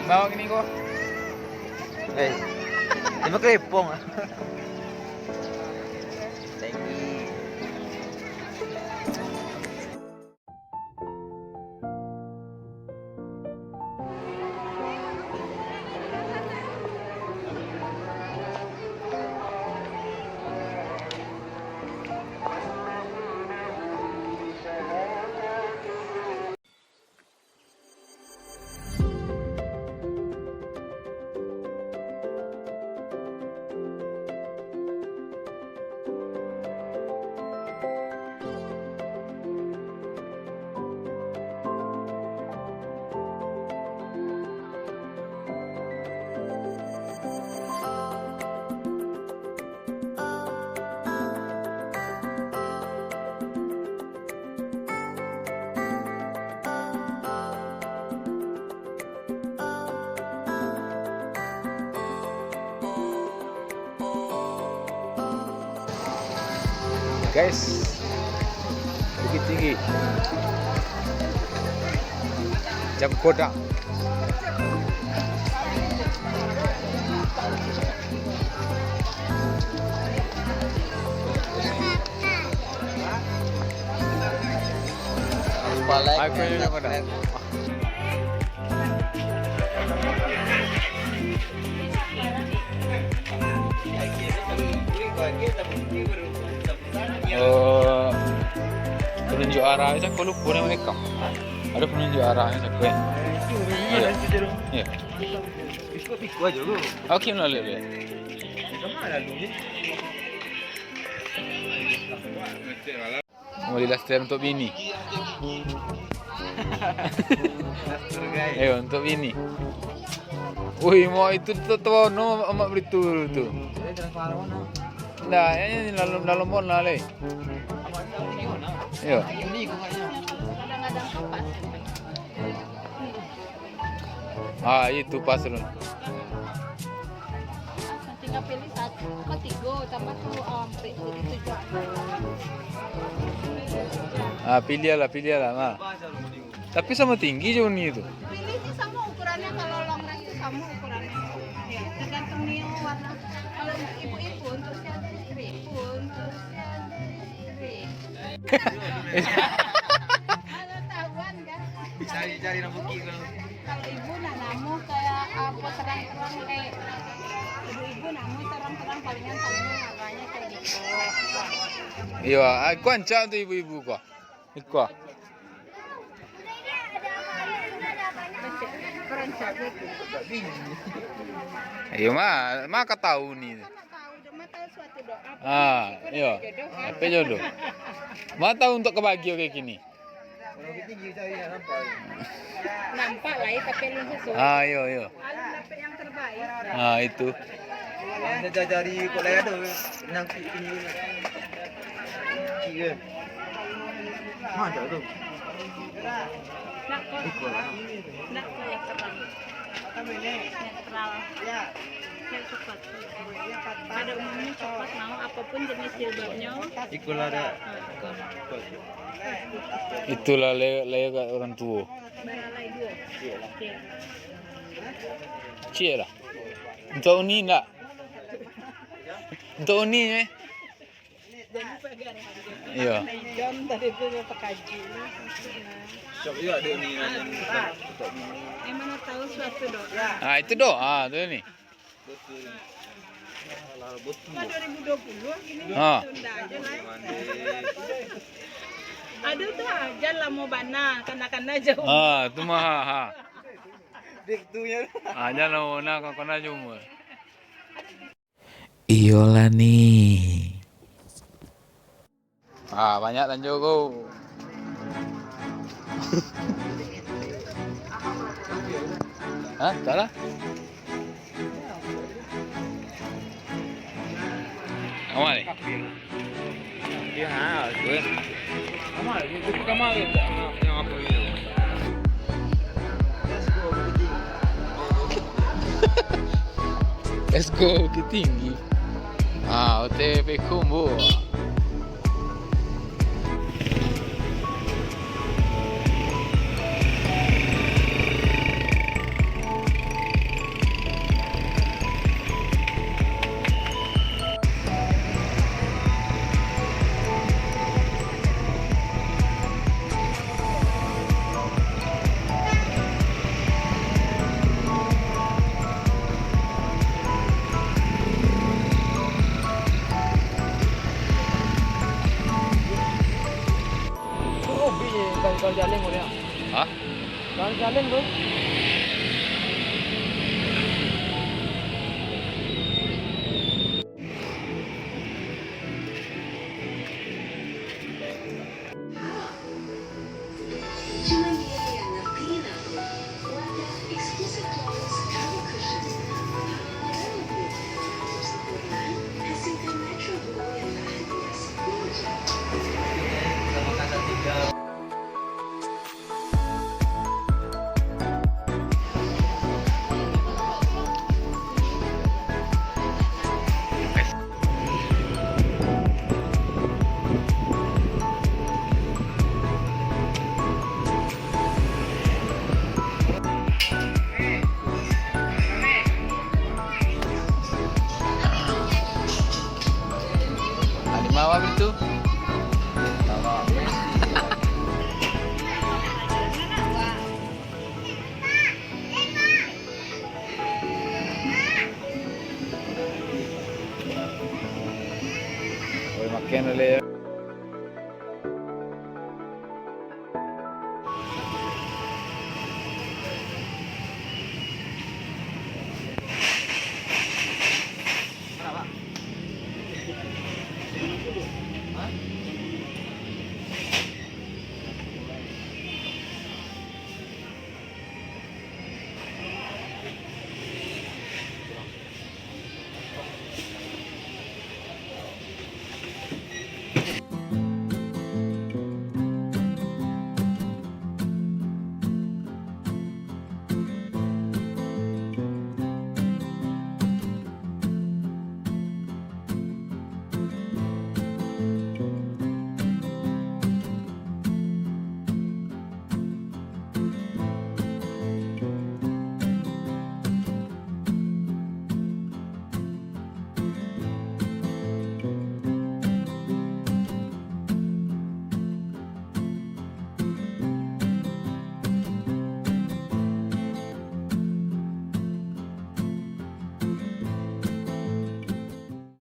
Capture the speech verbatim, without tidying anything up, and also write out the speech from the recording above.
Bawa gini ko. Eh, lima kelepong. Thank you. Guys, Bukit Tinggi. Jam Kodak. Aku yang mana? Eh, penunjuk arah macam kau lupa nama mereka. Ada penunjuk arah macam kau, eh? Iya. Iya. Oke, nak lihat, lihat. Mau di daster untuk bini. Eh, untuk bini. Wih, mau itu tu, tu, no, amak beli tu, tu. Ndak, ini dalam, dalam pun lah, leh. Yo. Ah, itu pas tu. Tinggal pilih satu, apa tiga, tambah tu, um, pe-, jadi tujuh. Ah, pilih lah, pilih lah, Ma. Tapi sama tinggi je uni tu. Pilih sih sama ukurannya, kalau long range itu sama ukurannya. Ya, tergantung nio warna. Kalau untuk ibu-ibu, untuk si istri, ibu, untuk si istri. Kalau tahuan kan. Cari-cari nak bukit kalau. Kalau ibu nak namuh kayak apa, terang-terang kayak ibu-ibu namuh terang-terang, palingan palingan harganya kayak gitu. Iyo, ah, kuancak tu ibu-ibu ko. Iko. Iyo, ma, ma ka tahu ni. Ah, iyo. Apa jodoh? Ma tahu untuk kabagio kayak gini. Nampak lah, eh, tapi alun sesuai. Ah, iyo, iyo. Alun dapek yang terbaik. Ah, itu. Dah cari kok lain ada. Nang kini. Kiri. Mana tu? Nak kau. Nak kau yang terang. Netral. Kayak coklat. Pada umumnya coklat mau, apapun jenis jilbabnya. Ikulah ada. Itulah le-, le-, orang tua. Baralai dua. Oke. Cik lah. Untuk uni ndak? Untuk uni, eh? Iyo. Jam tadi tu dia pakaji ni. Sok juga ada ni, nanti kita, kita ni. Yang mana tahu suatu doa. Ah, itu doa tu ni. Betul. Alah, betul. Kan dua ribu dua puluh gini, ha, tunda aja lah. Aduh, tu aja lah mau bana, kana-kana jauh. Ah, tu mah, ha, ha. Dik tu ya. Ah, jangan lah, nak kana-kana jauh mah. Iyolah ni. Ah, banyak tanjo ko. Hah? Salah? Amal ni? Iya, ha, gue. Kamar, itu kamar yang apa ni? Let's go, Bukittinggi. Ah, O T W P Kumbu. Kan oleh